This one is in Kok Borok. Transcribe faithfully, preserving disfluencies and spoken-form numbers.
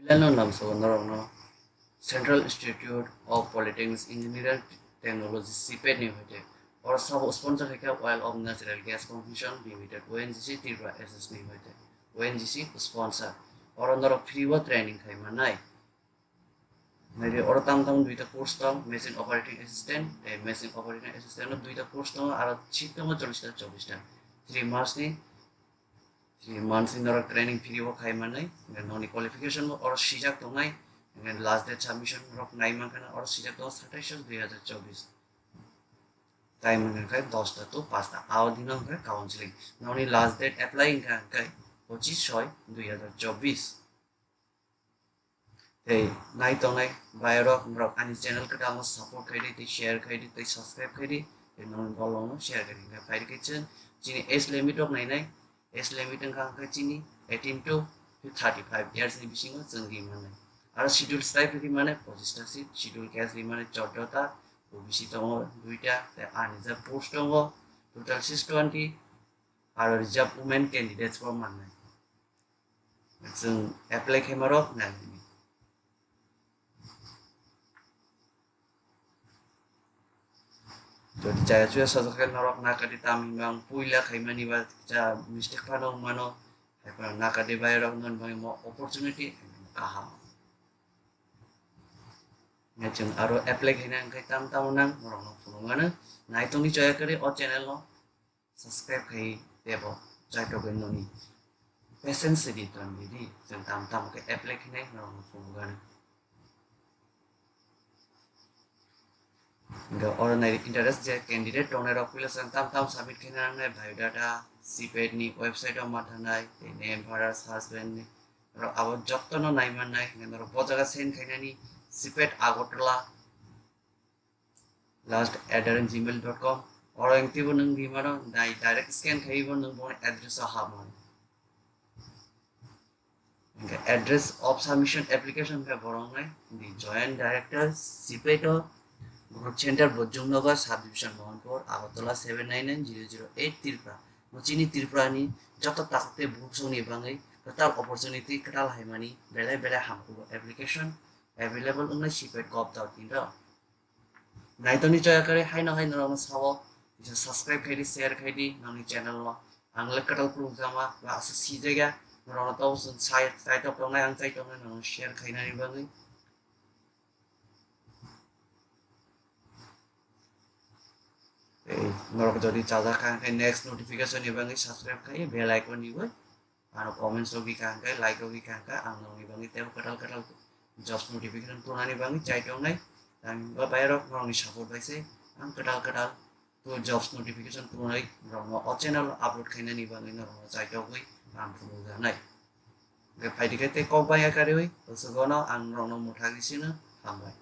Leno lamsogo norokno Central Institute of Polytechnics Engineering Technology, CPET ni hoite. Oro sabo sponsor khaikha Oil of Natural Gas Corporation Limited, ONGC, Tripura S S ni hoite. ONGC sponsor. Oro norok free o training khai manai. Naidi oro tam tam duita course tong, Machine Operating Assistant, tei Machine Operating Assistant no duita course tong, aro seat tong chollish ta, chollish ta. Three months ni, three months ni norok training free o khai manai. Noni qualification bo oro sijak tongnai. Last date submission rok nai mankha na oro sijak tongo satais dui hazar chobbish. Time hwnkha khe dosta to pasta. Ao dino hwnkha counseling. Noni last date apply hwnkha khe pochis soi dui hazar chobbish. Tei nai tongnai bayarok, norok ani channel kwtalno support khaidi, tei share khaidi, tei subscribe khaidi, tei norok bolongno share khaidi. Hwnkha phaidi khe chwng chini age limit rok nainai, age limit wngkha hwnkha chini eighteen to thirty-five years ni bisingo chwng ri manai. Aro schedule tribe ri manai pochis ta seat, schedule caste ri manai chordo ta, O B C tongo duita, tei unreserved post tongo total six twenty, aro reserved women candidates bo mannai. Chwng apply khaima rok nailini. Jodi chaya chuya sajak khe norok nakadi, tamni hwnba ang puila khaimani ba cha mistake phano wngmano, haiphano nakadi bayarok non bangwi mo opportunity kaham. Chwng aro apply khaina hwnkhe tam tamo nang norokno phunukmano. Naitongni chaya kwrwi o channel no subscribe khai tebo chaitogwi noni patience di, ton di di, chwng tam tamo khe apply khainai norokno phunukmano. Hwnkhe oro nai interest je candidate tongnai rok puila chwng tam tam submit khaina nangnai, biodata, CPET ni website o ma thangnai, tei name, fathers, husband ni rok abo jotono nai mannai. Hwnkhe norok bo jaga send khainani CPET Agartala last at the rate gmail dot com. Oro engtibo nwng rimano nai direct scan khaibo nwng boni address o habmani. Hwnkhe address of submission application khe borok nai di Joint Director, CPET o Group Center, Bojongnagar Subdivision, Mohanpur, Agartala seven nine nine zero zero eight, Tripura. Bo chini Tripura ni joto takhuk tei bukhuk songni bangwi kwtal opportunity, kwtal haimani belai belai hamkuk application available wngnai CPET gov dot in o. Naitoni chaya kare haino hai norokno sao, kisa subscribe khaidi, share khaidi nongni channel no. Ang le kwtal phuru jama ba aswk sijak ya, norokno tabo chwng sai, chaitok tongnai, ang chai tongnai, norokno share khainani bagwi. Tei norok jodi chajak kha hwnkhe next notification ni bagwi subscribe khai bell icon ni bai. Ano comments rok wngkha hwnkhe, like rok wngkha hwnkhe, ang nongni bagwi teibo kwtal kwtal jobs notification tunani bagwi chai tongnai. Ang ba bayarok norokni support bai se ang kwtal kwtal to jobs notification tunai norokno o channel upload khainani bagwi norokno chai togwi ang phunukjaknai. Hwnkhe phaidi khe tei kok bangya kariwi, bwswk ono ang norokno mwthagwi sino hambai.